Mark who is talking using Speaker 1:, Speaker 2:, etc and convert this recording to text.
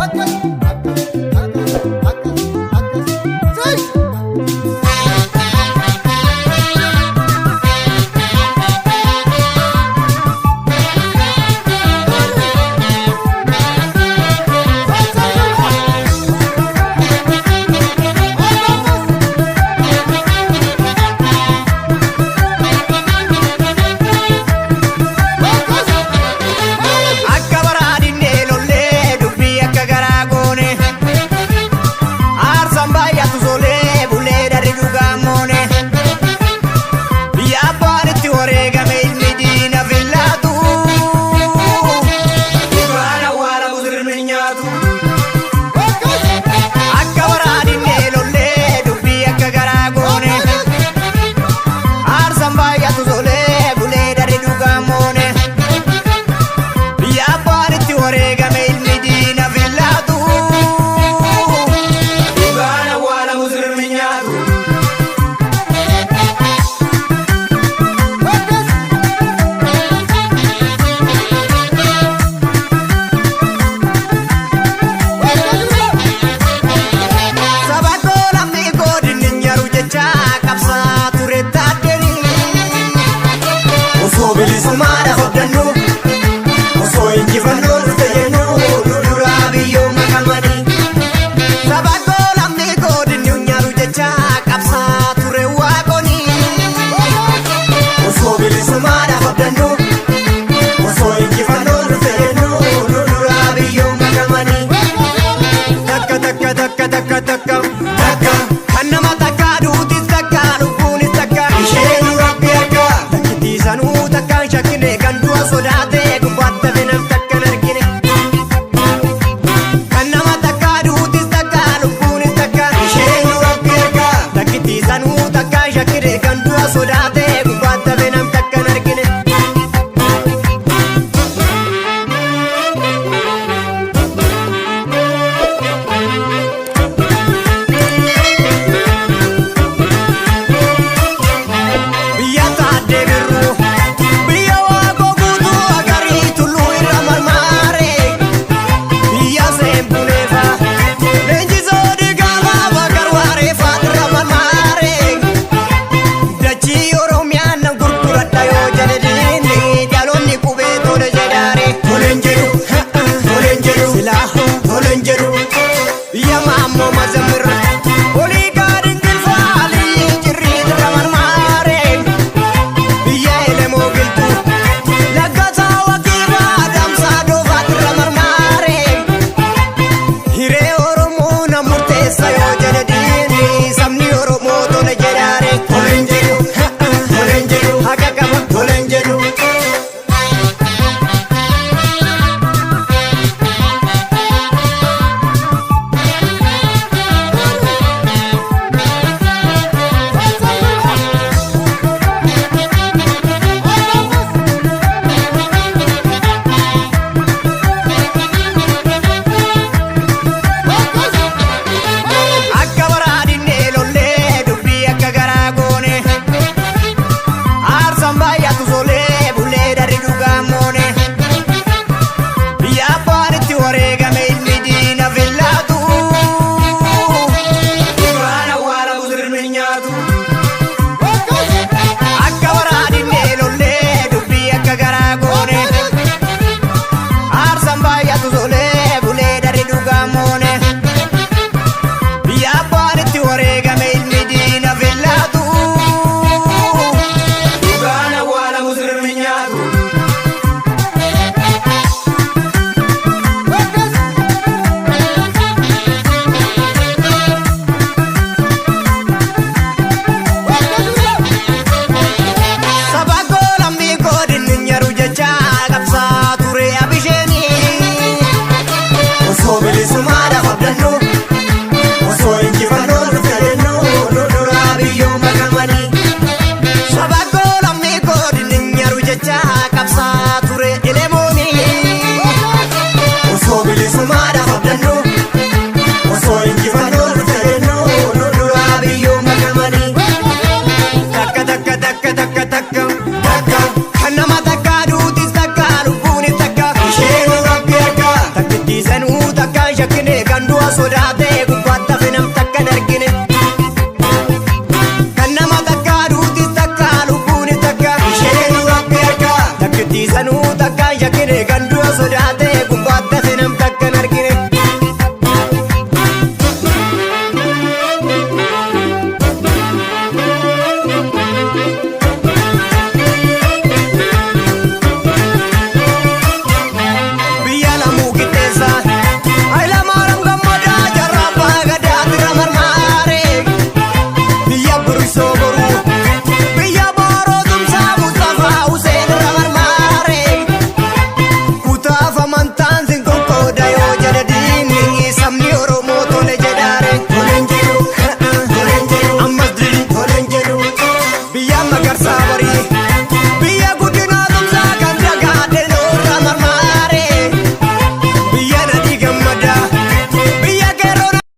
Speaker 1: Akkas, akkas, akkas, akkas, akkas. Six!
Speaker 2: Akka baraadhinnee lollee dubbii akka garaa goone. Aarsaan baay'atu solee bulee darri dhugaa moone. Biyya abbaan itti wareegame ilmi diina fillaatu. Dhugaan awwaala musirmi nyaatu. Akka baraadhinnee lollee dubbii akka garaa goone. Aarsaan baay'atu solee bulee darri dhugaa moone. Biyya abbaan itti wareegame ilmi diina fillaatu. Dhugaan awwaala musirmi nyaatu. Saba koo lammii koo dinni nyaru jecha qabsaa ture taaddeni. Osoo bilisummaa dhaabdan.